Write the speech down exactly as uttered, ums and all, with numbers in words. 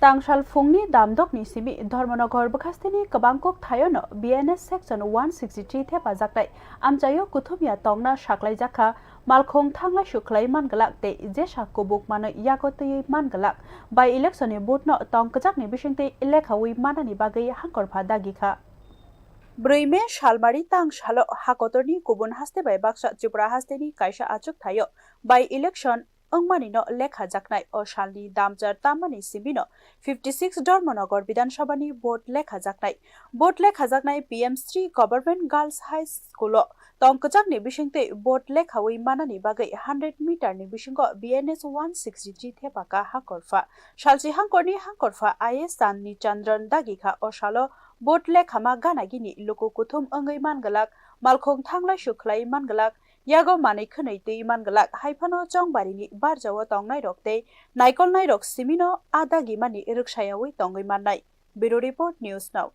Tangsal phungni damdokni simi Dharmanagar bwkhasteni kwbang kok thaiono B N S section one sixty three thepajaknai amchaio kuthumya tongna saklaijakha. Malkhung thanglai sukhlai manglak tei jesa kubuk manwi yago twiwi manglak by election ni vote no tong kwchakni bisingtwi lekhawi manani bagwi hangkorpha dagikha. Brwi May salmari tang salo hakotorni kubun haste bai baksa Tripura hasteni kaisa achuk thaio by election wngmani no lekha jaknai. O salni damchar tammani simino fifty six Dharmanagar Bidhan Sabhani vote lekha jaknai. Vote lekha jaknai P M Shri Government Girls High School o tong kwchakni bisingtwi vote lekhawi manani bagwi hundred meter ni bisingo B N S one sixty three thepaka hangkorpha. Salchi hangkorni hangkorpha I S Chandni Chandran dagikha. O salo vote lekhama ganagini luku kuthum wngwi manglak, malkhung thanglai sukhlai manglak, yago manwi khwnwi twi manglak, haiphano chongbarini barjao tongnairok tei naikolnairok simino a dagimani rwksayawi tongwi mannai. Bureau Report, News Now.